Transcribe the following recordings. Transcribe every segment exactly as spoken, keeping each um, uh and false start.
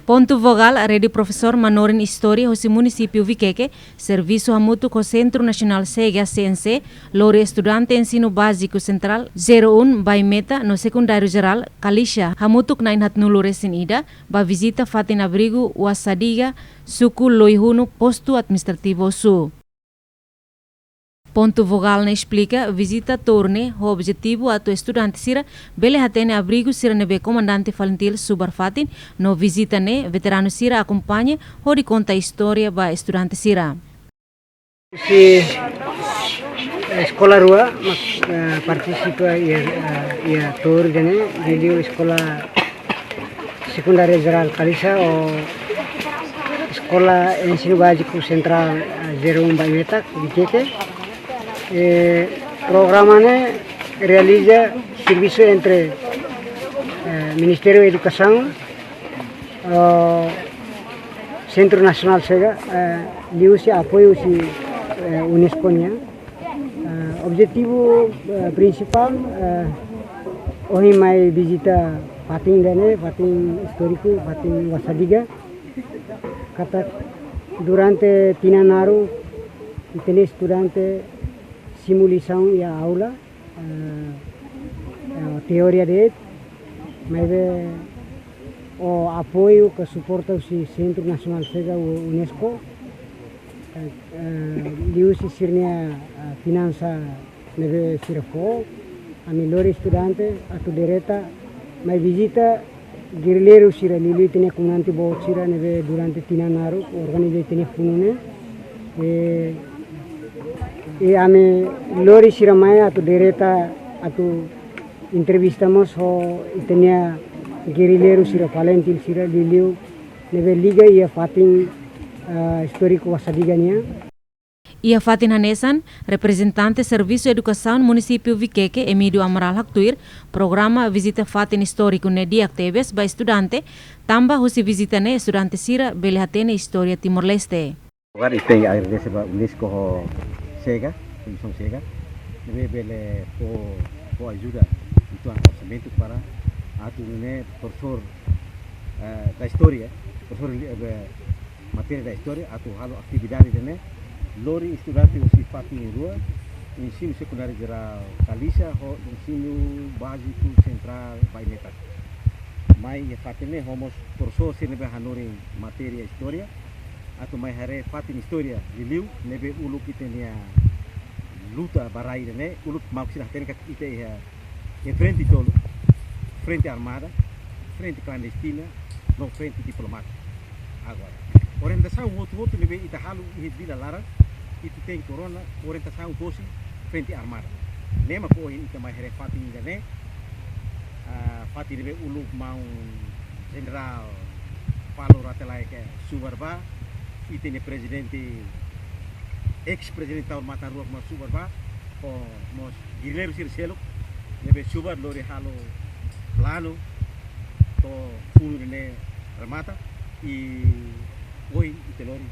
Pontu Vogál, Rede Profesór Manorin Istória hosi Munisípiu Vikeke, servisu hamutuk ho Sentru Nasionál Sega, C N C, lori estudante Ensinu Báziku Sentrál zero um Baimeta no Sekundáriu Jerál Kalixa, hamutuk na'in haatnulu resin ida, ba vizita fatin abrigu Wasadiga, suku Loihunu, postu administrativu Osu. Pontu Vogál ne'e esplika, vizita tour ne'e ho objetivu atu estudante sira bele hatene abrigu sira ne'ebé Komandante Falintil subar fatin, no vizita ne'e veteranu sira akompaña hodi konta istória ba estudante sira. Husi, eh, eskola rua mak, eh, partisipa iha, eh, iha tour ida-ne'e, liuliu Eskola Sekundária Jerál Kalixa ho Eskola Ensinu Báziku Sentrál, eh, zero um Baimetak, Vikeke. Eh, programa ne'e realiza servisu entre, eh, Ministériu Edukasaun, eh, Sentru Nasionál Sega, eh, liuhusi apoiu husi, eh, UNESCO nian. Eh, objetivu, eh, prinsipál, eh, ohin mai vizita fatin ida-ne'e, fatin istóriku, fatin Wasadiga. Katak durante tinan naruk, ita-nia estudante simu lisaun iha aula, eh, eh, teoria de'it, maibé ho apoiu ka suporta husi Sentru Nasionál Sega ho UNESCO, eh, eh, liuhusi sira-nia, eh, finansa ne'ebé sira fó, ami lori estudante atu direta mai vizita gerileiru sira, liuliu ita-nia komandante boot sira ne'ebé durante tinan naruk organiza ita-nia funu ne'e. Eh, i ami lori sira mai atu direta atu entrevista mós ho ita-nia gerileiru sira, Falintil sira, liuliu ne'ebé liga iha fatin, ah, istóriku Wasadiga nian. Iha fatin hanesan, reprezentante Servisu Edukasaun Munisípiu Vikeke, Emídio Amaral, haktuir, programa vizita fatin istóriku ne'e di'ak tebes ba estudante, tanba husi vizita ne'e estudante sira bele hatene istória Timor-Leste. Agora, ita agradese ba UNESCO ho Sega, Komisaun Sega, ne'ebé bele fó, fó ajuda, uitoan orsamentu para atu nune'e profesór, eh, da istória, profesór, eh, matéria da istória, atu halo atividade ida-ne'e, lori estudante husi fatin rua, Ensinu Sekundáriu Jerál Kalixa ho Ensinu Báziku Sentrál Baimetak. Mai iha fatin ne'e ho mós profesór sira ne'ebé hanorin matéria istória, atu mai haree fatin istória liuliu ne'ebé uluk ita-nia luta ba rai ida-ne'e, uluk maluk sira hatene katak ita iha iha frente tolu, frente armada, frente klandestina, no frente diplomátika. Agora, orientasaun hotu-hotu ne'ebé ita halo iha vila laran, ita tenke rona orientasaun hosi frente armada. Ne'e mak ohin ita mai haree fatin ida-ne'e, ah, fatin ne'ebé uluk maun Jenerál Paulo Rate Laek subar bá, ita-nia prezidente, eis-prezidente Taur Matan Ruak mós subar bá, ho mós gerileiru sira seluk ne'ebé subar lori halo planu to'o funu ne'e remata, i ohin ita lori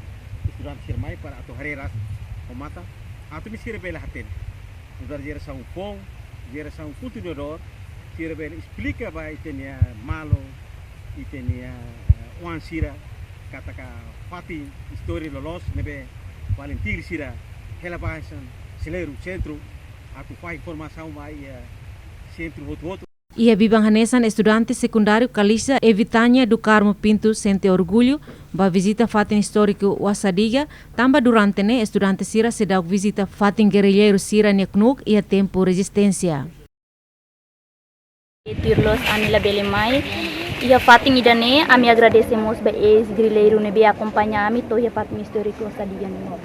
estudante sira mai para atu haree rasik ho matan, atu nune'e sira bele hatene. Nu'udar jerasaun foun, jerasaun kontinuadór, sira bele esplika ba ita-nia maluk, ita-nia, eh, oan sira, katak fatin istória loloos ne'ebé Falintil sira hela ba hanesan selebru sentru, atu fahe informasaun ba iha, eh, sentru hotu-hotu. Iha biban hanesan, estudante sekundáriu Kalixa Evitania do Carmo Pinto sente orgullu ba vizita fatin istóriku Wasadiga, tanba durante ne'e estudante sira seidauk vizita fatin gerileiru sira-nia knuuk iha tempu rezisténsia. Tuir loos ami labele mai iha fatin ida-ne'e, ami agradese mós ba eis-gerileiru ne'ebé akompaña ami to'o iha fatin istóriku Wasadiga ne'e.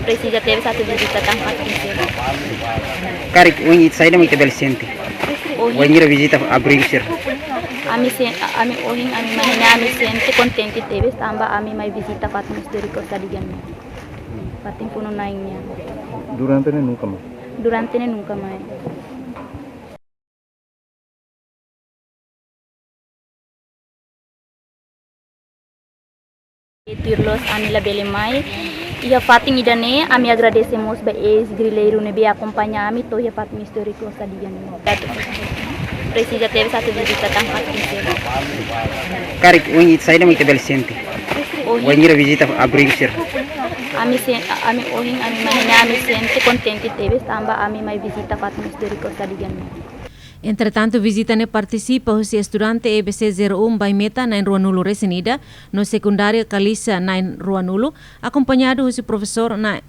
Presiza tebes atu vizita tan fatin sira. Karik ohin ita saida mak ita bele sente? Ohin. Wainhira vizita abrigu sira. Ami sen-, ami ohin, ami mai ne'e, ami sente kontente tebes tanba ami mai vizita fatin istóriku Wasadiga ne'e. Fatin funu-na'in nian. Durante ne'e nunka mai? Durante ne'e nunka mai. Tuir loos ami labele mai iha fatin ida-ne'e, ami agradese mós ba eis-gerileiru ne'ebé akompaña ami to'o iha fatin istóriku Wasadiga ne'e. Presiza tebes atu vizita tan fatin sira. Karik ohin ita saida mak ita bele sente? Ohin, wainhira vizita abrigu sira. Ami se, ami ohin, ami manene, ami sente kontente tebes tanba ami mai vizita fatin istóriku Sadigan. Entretantu, vizita ne'e partisipa husi estudante E B C zero um Baimeta na'in ruanulu resin ida, no sekundária Kalisa na'in ruanulu, akompañadu husi profesór na,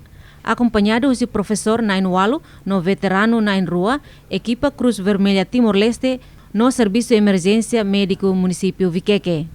akompañadu husi profesór na'in ualu, no veteranu na'in rua, ekipa Cruz Vermelha Timor-Leste, no Servisu Emerjénsia Médiku Munisípiu Vikeke.